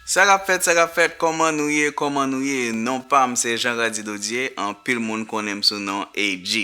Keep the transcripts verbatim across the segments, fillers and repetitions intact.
Sa k ap fèt, sa k ap fèt, kòman nou ye, kòman nou ye? Non pa m se Jean Randy Dodier, anpil moun konnen m sou non A G.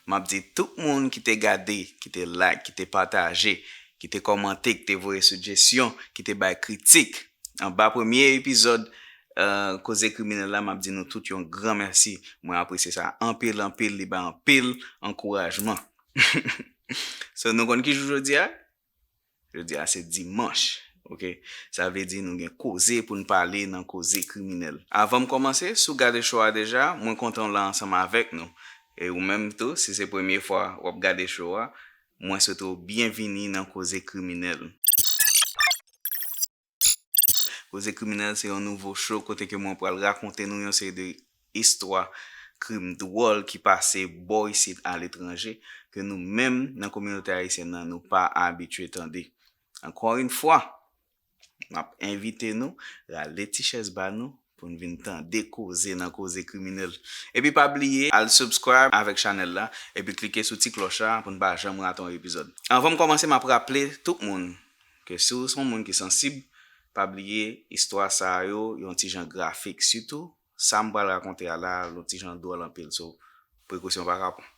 M ap di tout moun ki te gade, ki te like, ki te pataje, ki te kòmante, ki te voye sijesyon, ki te bay kritik. Anba premye epizòd, euh, Koze Kriminèl la, m ap di nou tout yon gran mèsi. Mwen apresye sa anpil, anpil, li bay anpil ankourajman. So, nou konn ki jou jodi a? Jodi a se dimanch, oke? Sa vle di nou gen koze pou n pale nan Koze Kriminèl. Avan m kòmanse, si w gade show a deja, mwen kontan w la ansanm avèk nou. E ou menm tou, si se premye fwa w ap gade show a, mwen swete w byenvini nan Koze Kriminèl. Koze Kriminèl se yon nouvo show kote ke mwen pral rakonte nou yon seri de istwa krim dwòl ki pase bò isit aletranje, ke nou menm nan kominote ayisyèn nan, nou pa abitye tande. Encore une fois, m ap envite nou, rale ti chèz ba nou, pou n vin tande koze nan Koze Kriminèl. Epi pa bliye, al subscribe avèk chanèl la, epi klike sou ti klòch la pou n pa janm rate yon epizòd. Anvan m kòmanse, m ap raple tout moun ke si w se yon moun ki sansib, pa bliye, istwa sa yo, yon ti jan grafik. Sitou, sa m pral rakonte a la, yon ti jan dwòl anpil, so, prekosyon pa ka pran.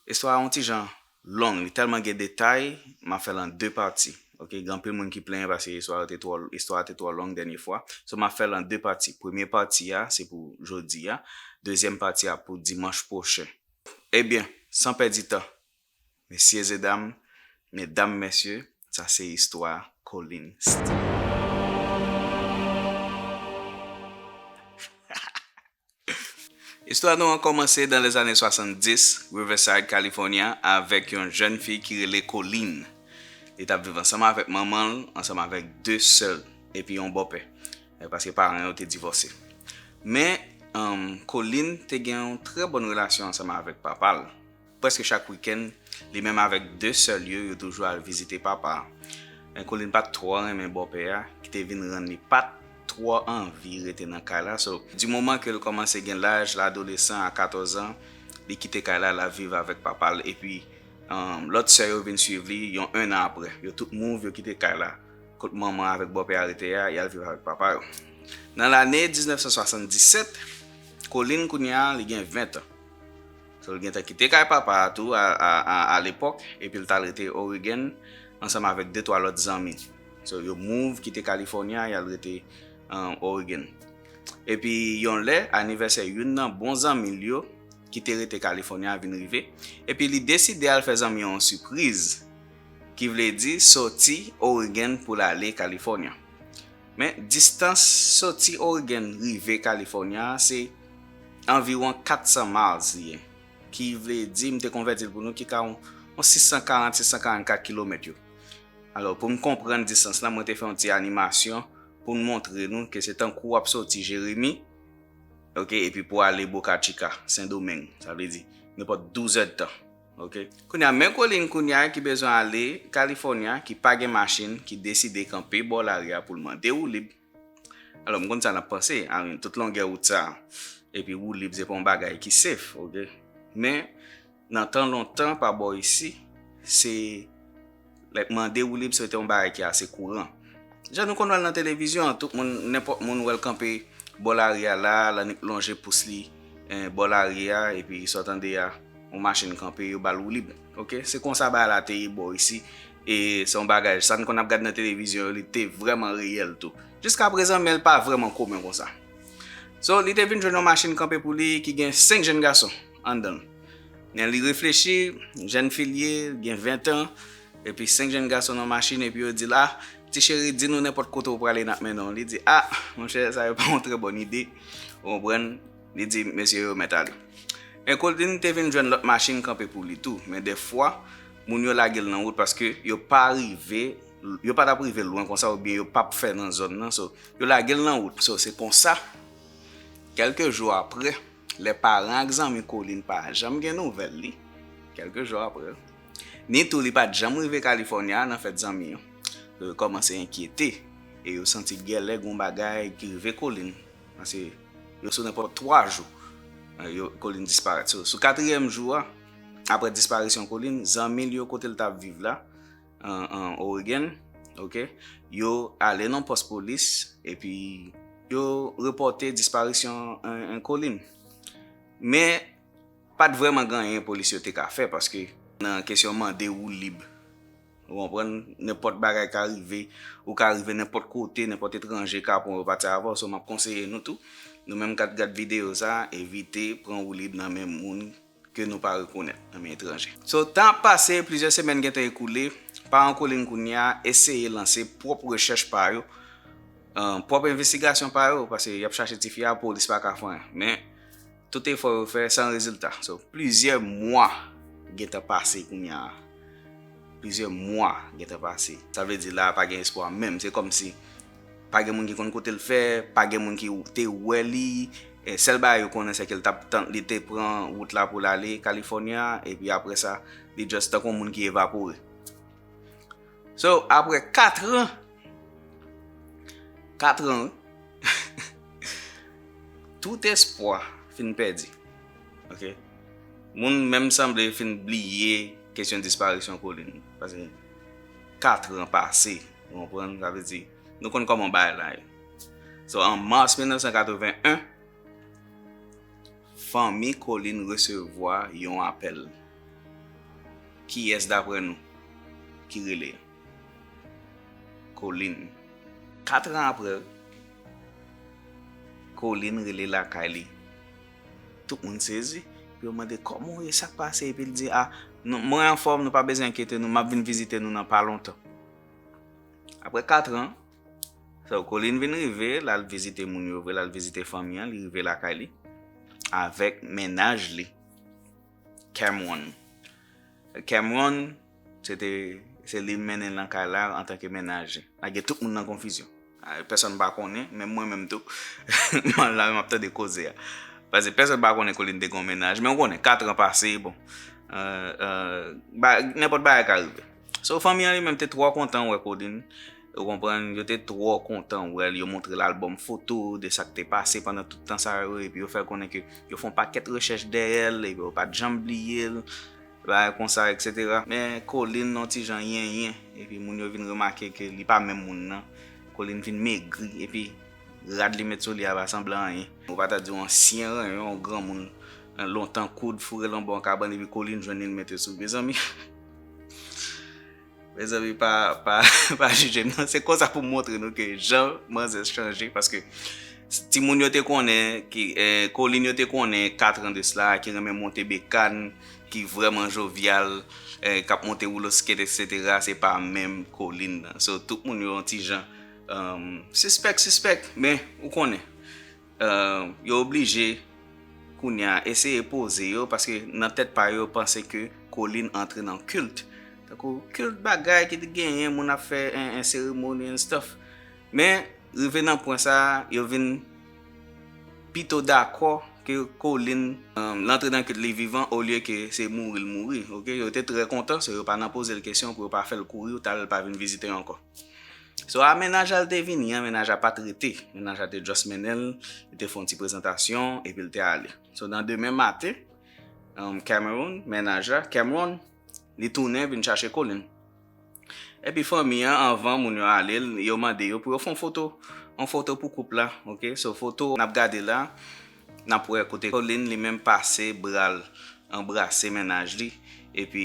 Istwa a yon ti jan long, li tèlman gen detay, m ap fè l an de pati. Oke, gen anpil moun ki plenyen paske istwa a te twò, istwa a te twò long dènye fwa. So, m ap fè l an de pati. Premye pati a, se pou jodi a. Dezyèm pati a pou dimanch pwochen. Ebyen, san pèdi tan, mesye e dam, medam, mesye, sa se istwa Colin Steele. Istwa nou an kòmanse dans les années soixante-dix, Riverside, California, avèk yon jèn fi ki rele Colin. Li t ap viv ansanm avèk manman l, ansanm avèk de sè l, epi yon bòpè, eh, paske paran yo te divòse. Men, um, Colin te gen yon trè bòn relasyon ansanm avèk papa l. Prèske chak wikenn, li menm avèk de sè l yo, yo toujou al vizite papa a. Men Colin pa t twò renmen bòpè a, ki te vin rann li pa t twò anvi rete nan kay la. So, di moman ke l kòmanse gen laj ladolesan a katòz an, li kite kay la, l al viv avèk papa l. Epi, um, lòt sè yo vin swiv li yon ennan apre. Yo tout move, yo kite kay la. Kot manman avèk bòpè a rete a, y al viv avèk papa yo. Nan lane diznèf san swasanndisèt, Colin kounye a, li gen ven an. So, l gentan kite kay papa a tou a, a, a, a lepòk, epi l t al rete Oregon ansanm avèk de twa lòt zanmi. So, yo move kite California, y al rete, um, Oregon. Epi, yon lè, anivèsè youn nan bon zanmi l yo, ki te rete California, vin rive. Epi, li deside al fè zanmi an yon sipriz, ki vle di soti Oregon pou l ale California. Men, distans soti Oregon rive California a, se anviwon kat san miles li ye. Ki vle di, m te konvèti l pou nou, ki ka yon, yon sis san karant, sis san karannkat kilomèt yo. Alò, pou n konprann distans lan, mwen te fè yon ti animasyon pou n montre nou ke se tankou w ap soti Jeremi, oke, epi pou ale Boca Chica, Sendomeng, sa vle di nenpòt douz èdtan, oke. Kounye a, men Colin kounye a ki bezwen ale California, ki pa gen machin, ki deside kanpe bò lari a pou l mande woulib. Alò, m konn sa n ap panse, a, tout longè wout sa, epi woulib se pa yon bagay ki safe, oke. Men, nan tan lontan, pa bò isi, se, like, mande woulib se te yon bagay ki ase kouran. Jan nou konn wè l nan televizyon an, tout moun, nenpòt moun wè l kanpe bò lari a la, l annik lonje pous li, eh, bò lari a, epi sa w tande a, yon machin kanpe, yo ba l woulib. Oke? Se konsa bagay la te ye bò isi. E se yon bagay, sa n konn ap gade nan televizyon yo, li te vrèman reyèl tou. Jiska prezan, men l pa vrèman komen konsa. So, li te vin jwenn yon machin kanpe pou li ki gen senk jèn gason anndan l. Men li reflechi, jèn fi l ye, gen ven an, epi senk jèn gason nan machin, epi yo di l, "Ah, ti cheri, di nou nenpòt kote w prale, n ap mennen w." Li di, "Ah, monchè, sa yo pa yon trè bòn ide." Ou konprann? Li di, "Mesye yo mèt ale." Men Colin te vin jwenn lòt machin kanpe pou li tou, men dèfwa, moun yo lage l nan wout paske yo pa rive, yo pa t ap rive lwen konsa oubyen yo p ap fè nan zòn nan, so, yo lage l nan wout. So, se konsa, kèlke jou apre, lè paran ak zanmi Colin pa janm gen nouvèl li, kèlke jou apre, ni tou li pa t janm rive California nan fèt zanmi an, yo kòmanse enkyete e yo santi gèlè gen yon bagay ki rive Colin. Paske yo sou nenpòt twa jou, eh, yo, Colin disparèt. So, sou katriyèm jou a, apre disparisyon Colin, zanmi l yo kote l t ap viv la, an, an Oregon, Ok? Yo ale nan pòs polis, epi yo repòte disparisyon, en, en, Colin. Men, pa t vrèman gen anyen polis yo te ka fè, paske nan kesyon mande woulib, ou konprann, nenpòt bagay ka rive, ou ka rive nenpòt kote, nenpòt etranje ka pran yo pati avè w, so m ap konseye nou tou, nou menm k ap gad videyo sa, evite pran woulib nan men moun ke nou pa rekonèt, nan men etranje. So, tan ap pase, plizyè semèn gentan ekoule, paran Colin kounye a eseye lanse pwòp rechèch pa yo, euh, pwòp envestigasyon pa yo, paske y ap chache tifi a, polis pa ka fè anyen. Men, tout efò yo fè san rezilta. So, plizyè mwa gentan pase kounye a. Plizyè mwa gentan pase. Sa vle di la, pa gen espwa menm. Se kòmsi pa gen moun ki konn kote l fè, pa gen moun ki te wè li. E sèl bagay yo konnen, se ke l t ap tan-, li te pran wout la pou l ale California, epi apre sa, li just tankou yon moun ki evapore. So, apre kat an, kat an, wi, tout espwa fin pèdi. Ok? Moun menm sanble fin bliye kesyon disparisyon Colin. Paske kat an pase, ou konprann? Sa vle di, nou konn kòman bagay la ye. So, an mas mil nèf san katreven en, fanmi Colin resevwa yon apèl. Kiyès, daprè nou, ki rele? Colin. Kat an apre, Colin rele lakay li. Tout moun sezi. Epi yo mande, "Kòman w ye? Sa k pase?" Epi l di, "A, nou, mwen anfòm, nou pa bezwen enkyete nou, m ap vin vizite nou nan pa lontan." Apre kat an, so, Colin vin rive, l al vizite moun yo vre, l al vizite fanmi an, li rive lakay li avèk mennaj li, Cameron. Cameron, se te, se li mennen l nan kay la antanke mennaj li. Lage tout moun nan konfizyon. A, pèsonn pa konnen, menm mwen menm tou. M al la, m ap tande koze a. Paske pèsonn pa konnen Colin te gen yon mennaj, men w konnen, kat an pase, bon. Euh, euh, ba, nenpòt bagay ka rive. So, fanmi an li menm te twò kontan wè Colin. Ou konprann, yo te twò kontan wè l. Yo montre l albòm foto de sa k te pase pandan tout tan sa yo, epi yo fè konnen ke yo fè yon pakèt rechèch dèyè l, epi yo pa t janm bliye l, bagay konsa, etsetera. Men Colin yon ti jan yenyen, epi moun yo vin remake ke li pa menm moun nan. Colin vin megri, epi rad li met sou li a pa sanble anyen. Ou pa ta di yon ansyen ranyon, yon granmoun, eh, lontan koud, foure l anba yon kabann, epi Colin jwenn li, l mete sou. Mezanmi, mezanmi, pa, pa, pa jije m non. Se konsa pou m montre nou ke jan manzès chanje, paske timoun yo te konnen, ki, eh, Colin yo te konnen kat an de sila, ki renmen monte bekàn, ki vrèman jovyal, eh, k ap monte woulo skate, etsetera, se pa menm Colin nan. So, tout moun yo yon ti jan, um, sispèk, sispèk, men ou konnen, euh, yo oblije kounye a eseye poze yo, paske nan tèt pa yo, yo panse ke Colin antre nan kilt. Tankou kilt bagay ki te genyen, moun ap fè en, en seremoni and stuff. Men, rive nan pwen sa a, yo vin pito dakò ke Colin, euh, l antre nan kilt li vivan, olye ke se mouri l mouri, ok? Yo te trè kontan, so yo pa nan poze l kesyon pou yo pa fè l kouri, ou talè l pa vin vizite yo ankò. So, a mennaj la l te vini an, mennaj la pa t rete. Mennaj la te just mennen l, li te fè yon ti prezantasyon, epi l te ale. So, nan demen maten, um, Cameron, mennaj la, Cameron, li tounen vin chache Colin. Epi fanmi an, anvan moun yo ale, yo mande yo pou yo fè yon foto, yon foto pou koup la, ok? So, foto n ap gade la, n ap wè kote Colin li menm pase bra l, anbrase mennaj li, epi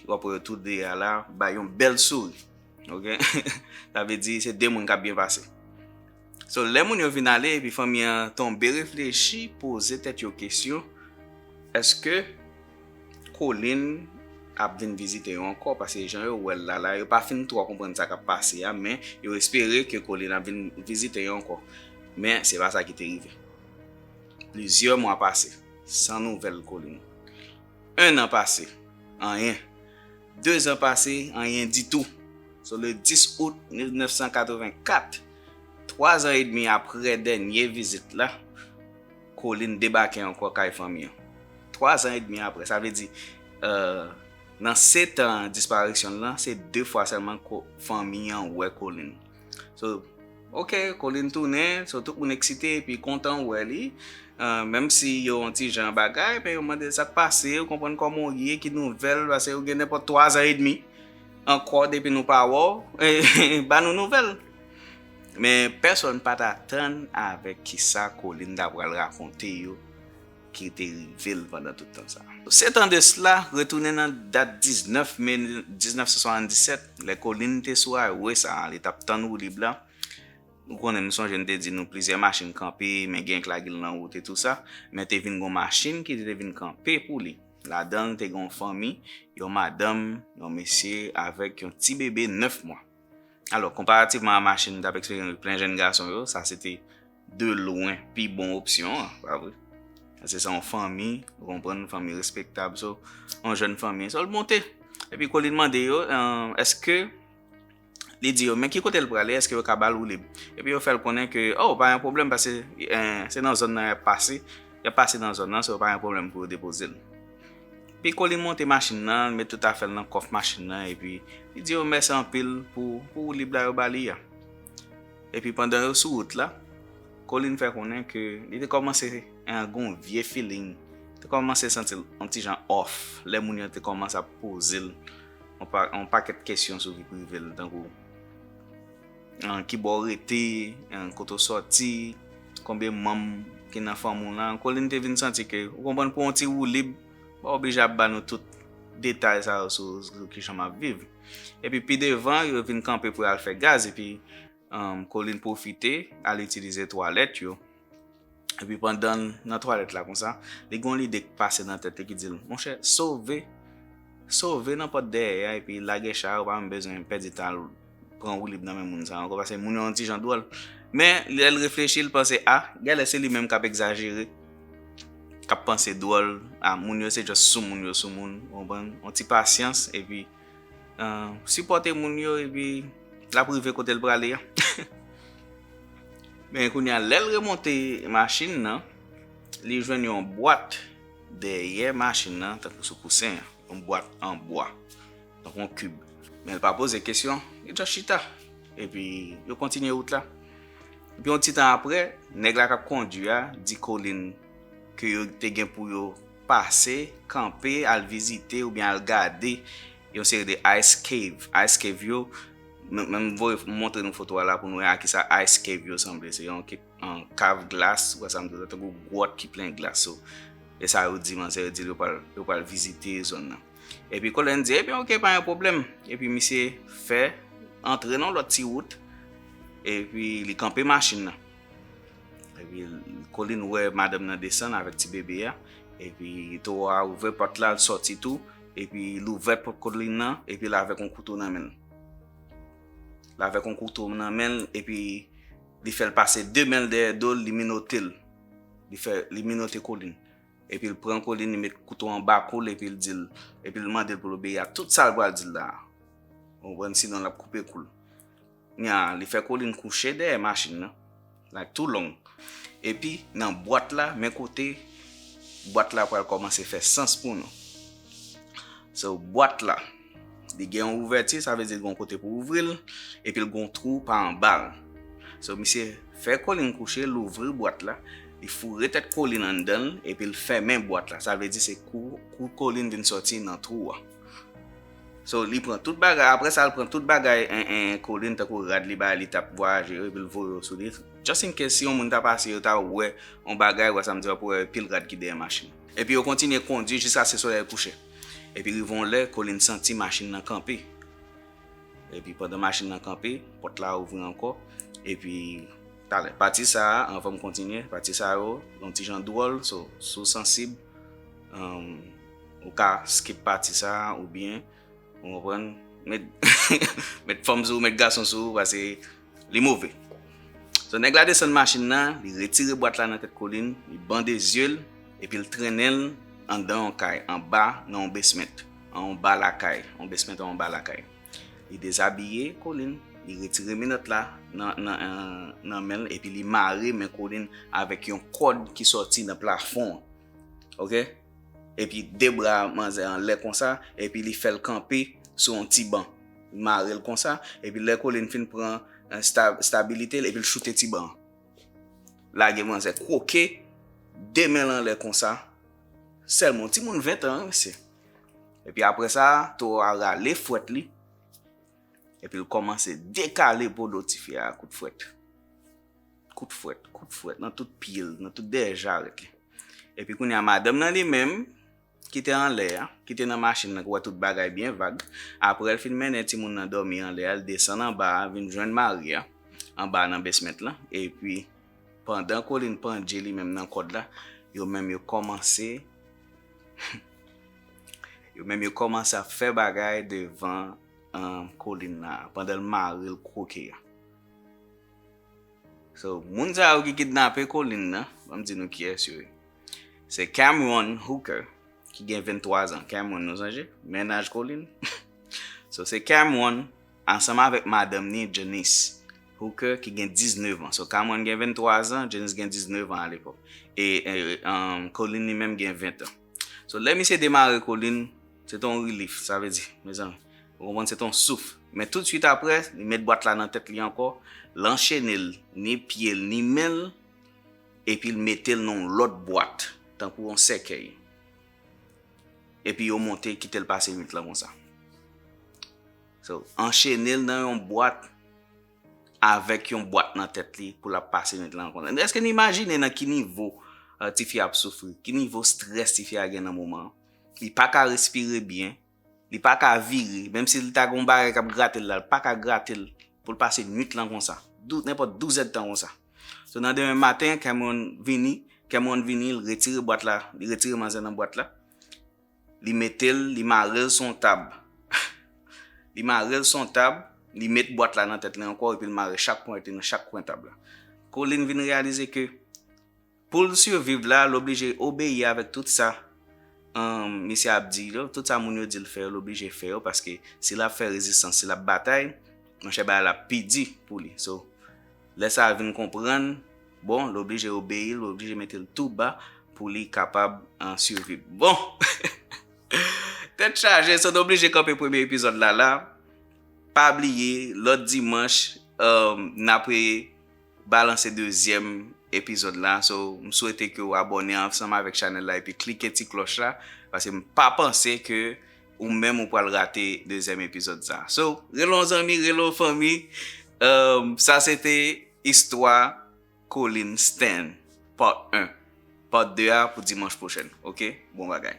w ap wè yo tou de a la, bay yon bèl souri. Ok? Sa vle di se de moun k ap byen pase. So, lè moun yo vin ale, epi fanmi an tonbe reflechi, poze tèt yo kesyon, èske Colin ap vin vizite yo ankò? Paske jan yo wè l la, la, yo pa fin twò konprann sa k ap pase a, men yo espere ke Colin ap vin vizite yo ankò. Men se pa sa ki te rive. Plizyè mwa pase, san nouvèl Colin. En an pase, anyen. De zan pase, anyen ditou. So, le dis out mil nèf san katreven kat, twa zan edmi apre dènye vizit la, Colin debake ankò kay fanmi an. Twa zan edmi apre, sa vle di, euh, nan sèt an disparisyon l lan, se de fwa sèlman ko-, fanmi an wè Colin. So, ok, Colin tounen, so tout moun eksite epi kontan wè li. Euh, menm si yo yon ti jan bagay, men yo mande l sa k pase, yo konprann kòman w ye, ki nouvèl, paske yo gen nenpòt twa zan edmi. ankò depi nou pa wè w, ba nou nouvèl. Men pèsonn pa t atann avèk kisa Colin ta pral rakonte yo ki te rive l pandan tout tan sa. Setan de sela, retounen nan dat diznèf me diznèf san swasanndisèt, lè Colin te sou highway sa a, li t ap tann woulib la. Ou konnen, m sonje m te di nou plizyè machin kanpe, men gen k lage l nan wout e tou sa, men te vin gon machin ki te vin kanpe pou li. Ladan l te gen yon fanmi, yon madanm, yon mesye avèk yon ti bebe nèf mwa. Alò, konparativman a machin m t ap eksplike nou, plen jèn gason yo, sa se te de lwen pi bon opsyon an, pa vre? Paske se yon fanmi, ou konprann, fanmi respektab, so, yon jèn fanmi. So, l monte. Epi Colin mande yo, èske, li di yo, men ki kote l prale, èske yo ka ba l woulib? Epi yo fè l konnen ke, oh, pa gen pwoblèm, paske se nan zòn nan y ap pase, y ap pase nan zòn nan, so pa gen pwoblèm pou yo depoze l. Epi Colin monte machin nan, met tout afè l nan kòf machin nan, epi li di yo mèsi anpil pou, pou woulib la yo ba li a. Epi pandan yo sou wout la, Colin fè konnen ke li te kòmanse gen yon vye feeling, te kòmanse santi l yon ti jan off, lè moun yo te kòmanse ap poze l yon pa, yon pakèt kesyon sou vi prive l, tankou, ah, ki bò w rete, ah, kote w sòti, konbyen manm ki nan fanmi w lan. Colin te vin santi ke, ou konprann, pou yon ti woulib, pa oblije ap ba nou tout detay sa yo sou, sou kijan m ap viv. Epi pi devan, yo vin kanpe pou y al fè gaz, epi, um, Colin pwofite al itilize twalèt yo. Epi pandan l nan twalèt la konsa, li gen yon lide k pase nan tèt li ki di l, monchè, sove, sove nan pòt dèyè a, epi lage cha a, ou pa menm bezwen pèdi tan al pran woulib nan men moun sa a ankò, paske moun yo yon ti jan dwòl. Men, lè l reflechi, l panse, a, genlè se li menm k ap egzajere, k ap panse dwòl, a, moun yo se just soumoun yo soumoun, ou konprann? Yon ti pasyans, epi, ah, sipòte moun yo, epi l ap rive kote l prale a. Men kounye a, lè l remonte machin nan, li jwenn yon bwat dèyè machin nan, tankou sou kousen an, yon bwat an bwa, tankou yon kib. Men l pa poze kesyon, li just chita. Epi yo kontinye wout la. Epi yon ti tan apre, nèg la k ap kondui a di Colin ke yo te gen pou yo pase, kanpe, al vizite oubyen al gade yon seri de ice cave. Ice cave yo, men, men m voye m montre nou foto a la pou nou wè a kisa ice cave yo sanble. Se yon ke, yon kav glas, ou wè sa m di w la, tankou gwòt ki plen glas. So, e sa yo di manzè yo di l yo pral, yo pral vizite zòn nan. Epi Colin di, ebyen, oke, pa gen pwoblèm. Epi misye fè antre nan lòt ti wout, epi li kanpe machin nan. Epi Colin wè madanm nan desann avèk ti bebe a. Epi towo a ouvè pòt la, l sòti tou. Epi l ouvè pòt Colin nan, epi l avèk yon kouto nan men l. L avèk yon kouto nan men l, epi li fè l pase de men l dèyè do l, li menote l. Li fè, li menote Colin. Epi l pran Colin, li met kouto anba kou l, epi l di l, epi l mande l pou l obeyi a tout sa l pral di l la a. Ou konprann, sinon l ap koupe kou l. Nya, li fè Colin kouche dèyè machin nan, like, too long. Epi, nan bwat la, men kote bwat la pral kòmanse fè sans pou nou. So, bwat la, li gen yon ouvèti, sa vle di l gen yon kote pou ouvri l, epi l gen yon twou pa anba l. So, misye fè Colin kouche, l ouvri bwat la, li foure tèt Colin anndan l, epi l fèmen bwat la. Sa vle di se kou, kou Colin vin sòti nan twou a. So, li pran tout bagay, apre sa, l pran tout bagay, en, en, Colin, tankou rad li bay, li t ap vwayaje yo, epi l voye yo sou li. Just in case, si yon moun ta pase, yo ta wè yon bagay, wè sa m di, w ap wè pil rad ki dèyè machin. Epi yo kontinye kondui jiskaske solèy kouche. Epi rive yon lè, Colin santi machin nan kanpe. Epi pandan machin nan kanpe, pòt la ouvri ankò. Epi, talè, pati sa a, anvan m kontinye, pati sa yo, yon ti jan dwòl, so, si w sansib, um, ou ka skip pati sa a, oubyen, ou konprann, met, met fanm sou ou, met gason sou ou, paske li move. So, nèg la desann machin nan, li retire bwat la nan tèt Colin, li bande zye l, epi l trennen l anndan yon kay, anba, nan yon basement, anba lakay, yon basement anba lakay. Li dezabiye Colin, li retire menòt la nan, nan, nan, nan men l, epi li mare men Colin avèk yon kòd ki sòti nan plafon an. Oke? Epi de bra manzè anlè konsa, epi li fè l kanpe sou yon ti ban. Li mare l konsa, epi lè Colin fin pran, eh, sta-, stabilite l, epi l choute ti ban an. Lage manzè kwoke, de men l anlè konsa. Sèlman, yon timoun ven tan, wi, mesye. Epi apre sa, towo a rale fwèt li. Epi l kòmanse dekale po do tifi a kout fwèt. Kout fwèt, kout fwèt, nan tout pye l, nan tout dèyè jarèt li. Epi kounye a, madanm nan li menm, ki te anlè a, ki te nan machin nan, ki wè tout bagay byen vag. Apre l fin mennen timoun nan dòmi anlè a, l desann anba a, vin jwenn mari a, anba nan basement lan. Epi, pandan Colin pandye li menm nan kòd la, yo menm yo kòmanse, yo menm yo kòmanse ap fè bagay devan, um, Colin la, pandan l mare l kwoke a. So, moun sa yo ki kidnape Colin nan, ban m di nou kiyès yo ye. Se Cameron Hooker, ki gen venntwa zan. Cameron, nou sonje? Mennaj Colin. So, se Cameron, ansanm avèk madanm ni, Janice Hooker, ki gen diznèf an. So, Cameron gen venntwa zan, Janice gen diznèf an alepòk. E, e, um, Colin li menm gen ven an. So, lè misye demare Colin, se te yon relief, sa vle di, mezanmi. Ou konprann, se te yon souf. Men toutswit apre, li met bwat la nan tèt li ankò, l anchene l, ni pye l, ni men l, epi l mete l nan yon lòt bwat, tankou yon sèkèy. Epi yo monte, kite l pase nwit lan konsa. So, anchene l nan yon bwat, avèk yon bwat nan tèt li pou l ap pase nwit lan konsa. Èske n imajine nan ki nivo, eh, tifi a ap soufri? Ki nivo strès tifi a gen nan moman an? Li pa ka respire byen. Li pa ka vire. Menm si li ta gen yon bagay k ap grate l la, li pa ka grate l pou l pase nwit lan konsa. Dou-, nenpòt douz èdtan konsa. So, nan demen maten, Cameron vini. Cameron vini, l retire bwat la. Li retire manzè nan bwat la. Li mete l, li mare l sou yon tab. Li mare l sou yon tab, li met bwat la nan tèt li ankò, epi l mare chak pwen li nan chak kwen tab la. Colin vin reyalize ke pou l siviv la, l oblije obeyi avèk tout sa, um, misye ap di yo, tout sa moun yo di l fè yo, l oblije fè yo, paske si l ap fè rezistans, si l ap batay, monchè, bagay la ap pi di pou li. So, lè sa a vin konprann, bon, l oblije obeyi, l oblije mete l tou ba pou li kapab, uh, siviv. Bon, tèt chaje, so n oblije kanpe premye epizòd la la. Pa bliye, lòt dimanch, um, n ap balanse dezyèm epizòd la. So, m swete ke w abòne ansanm avèk chanèl la epi klike ti klòch la, paske m pa panse ke ou menm ou pral rate dezyèm epizòd sa. So, rele yon zanmi, rele yon fanmi. Um, sa se te istwa Colin Stan, part un. Part de a pou dimanch pwochèn, oke? Bon bagay.